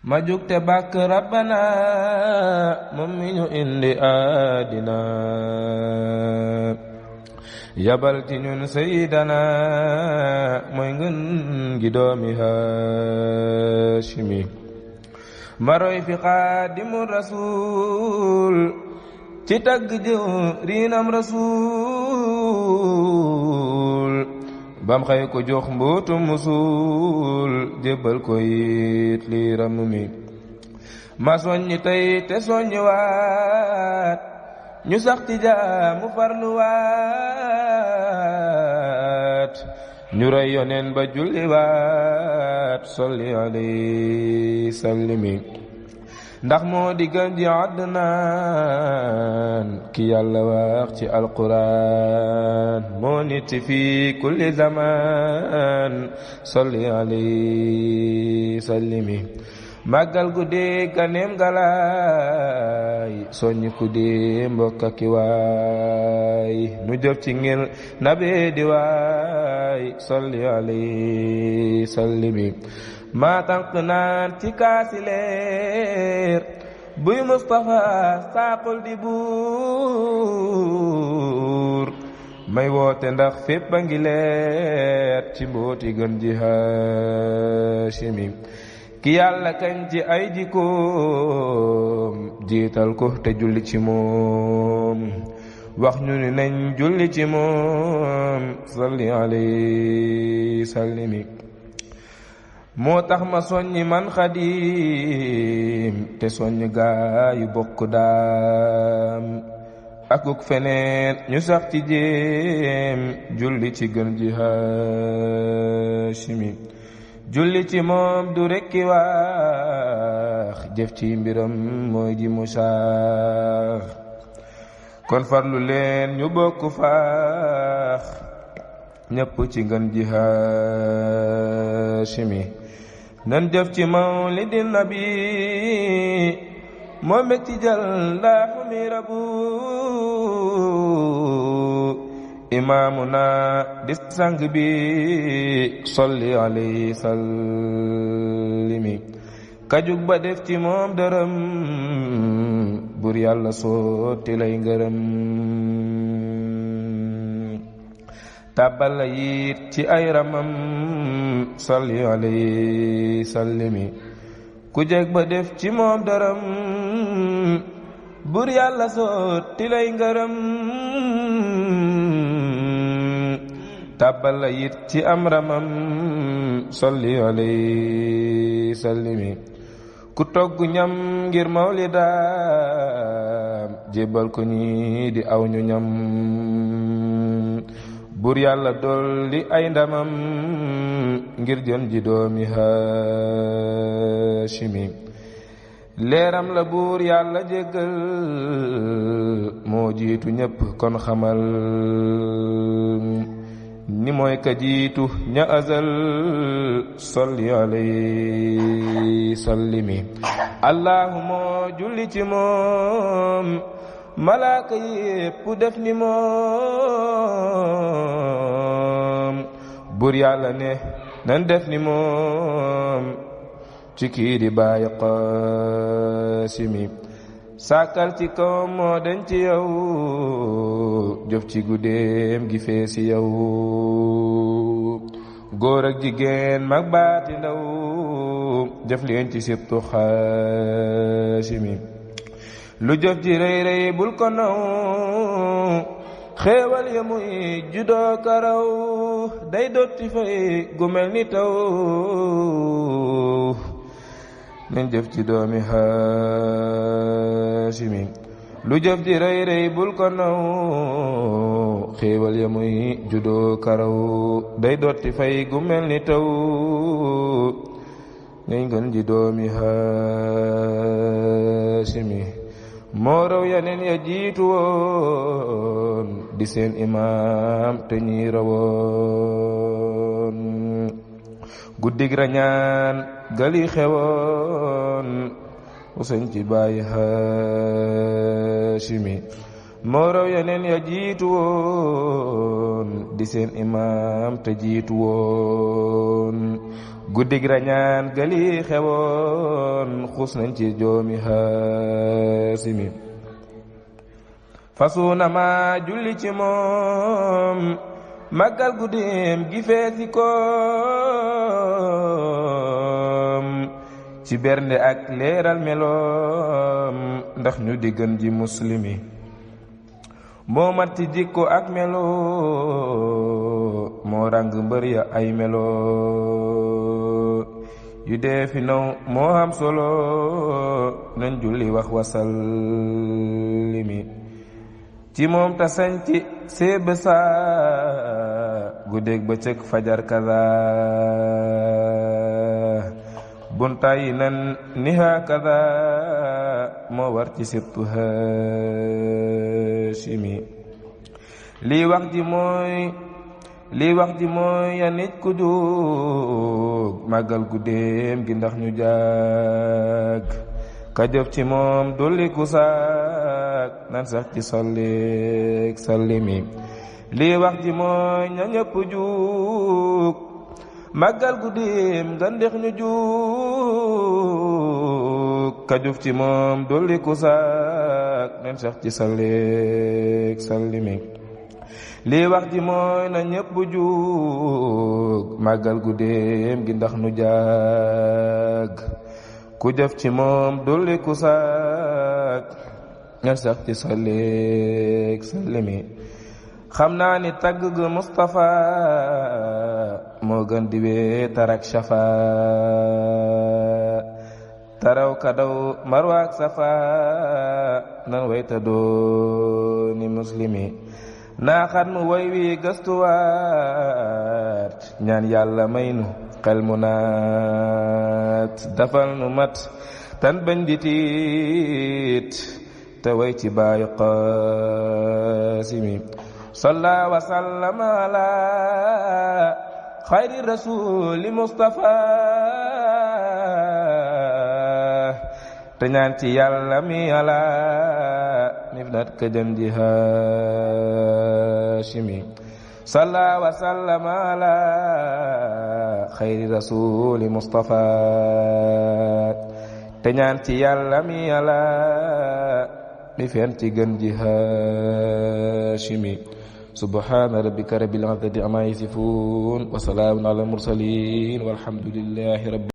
ma jug te bàkk rabbana moom mi ñu indi àddina yabal ci ñun sayyidana mooy ngën gi doomi Haashimi maroy fi xaadimu rasul ci tagg jëwriñam rasul bam xëy ko jox mbootum musul jébbal ko it li ram mi ma soññi tey te soññi waat ñu sax ci jaamu farlu waat ñu roy yoneen ba julli waat solli alayhi sallimi ndax moo di gën ji Adnaan ki yàlla wax ci alquran moo nit fi kulli zaman solli alayhi sallimi màggal gu dee ganeem galaay soññi ku dee mbokka ki waay nu jëf ci ngir nabe di waay solli alayhi sallimi maa tànk naan ci kaasi leer buy Mustafa saaqul di buur may woote ndax fépp a ngi leer ci mbooti gën ji Haashimi ki yàlla kañ ci ay jikkoom jiital ko te julli ci moom wax ñu ni nañ julli ci moom salli alayhi sallimi moo tax ma soññi man Xaadim te soññ gaayu bokk daam akuk feneen ñu sax ci jéem julli ci gën ji Haashimi julli ci moom du rekki wax jëf ci mbiram mooy ji mu saax kon farlu leen ñu bokk faax ñépp ci ngën ji Haashimi nan jëf ci mawlidi nabi moo meg ci jël laaxu mi rabu imaamuna di sang bi solli alayhi sallimi kajug ba def ci moom dërëm bur yàlla sotti lay ngërëm tàbbal la yit ci ay ramam salli alayhi sallimi ku jeg ba def ci moom dërëm bur yàlla sotti lay ngërëm tàbbal la yit ci am ramam salli alayhi sallimi ku togg ñam ngir mawlidaam jébbal ko ñi di aw ñu ñam bur yàlla dolli ay ndamam ngir jën ji doomi Haashimi leeram la buur yàlla jéggal moo jiitu ñépp kon xamal ni mooy ka jiitu ña azal solli alayhi sallimi allahumma julli ci moom malaaka yépp def ni moom bur yàlla ne nan def ni moom ci kii di bàyyi Qaasimi sàkkal ci kaw moo den ci yow jëf ci guddeem gi fee si yow góor ak jigéen mag baati ndaw jëf leen ci sibtu Haashimi lu jëf ji rëy rëy bul ko naw xéewal ya muy juddoo karaw day dotti fay gu mel ni taw nañ jëf ci doomi Haashimi lu jëf ji rëy rëy bul ko naw xéewal ya muy juddoo karaw day dotti fay gu mel ni taw nañ gën ji doomi Haashimi moo raw yeneen ya jiitu woon di seen imaam te ñi rawoon guddig rañaan gali xewoon usañ ci bàyyi Haashimi moo raw yeneen ya jiitu woon di seen imaam te jiitu woon guddig rañaan gali xewoon xuus nañ ci joomi Haasimi fasuuna ma julli ci moom màggal guddeem gi feesi koom ci bernde ak leeral meloom ndax ñu di gën ji muslimi moo mat ci jikko ak melo moo ràng mbër ya ay melo yu dee fi naw moo am solo nañ julli wax wasallimi ci moom ta sañci séeb saa guddeeg bëccëg fajar kaza buntayi nan niha kaza moo war ci sibtu Haashimi lii wax ji mooy ya nit ku jóg màggal guddeem gi ndax ñu jaag ka jëf ci moom dolli ku saak nan sax ci solleek sallimi lii wax ji mooy ña ñëpp jóg màggal guddeem nga ndex ñu jóg ka jëf ci moom dolli ku saak nan sax ci solleek sallimi lii wax ji mooy na ñëpp juug màggal guddeem gi ndax nu jaag ku jëf ci moom dolli ku saak nga sax ci salleek sallimi xam naa ni tagg ga Mustafa moo gën di wee tarak shafa taraw kadaw marwaak safa nan wayta dooni muslimi naaxat nu woy wi gëstuwaat ñaan yàlla may nu xel mu naat dafal nu mat tan bañ di tiit te way ci baayu Qaasimi salla wa sallama ala xayri rasuli Mustafa te ñaan ci yàlla mi ala nifnat ka jëm ji Haashimi salla wa sallama ala xayri rasuli Mustafa te ñaan ci yàlla mi ala mi fen ci gën ji Haashimi subhaana rabbika rabbil izzati ammaa yasifuun wa salaamun alal mursaliin walhamdulillahi rabbil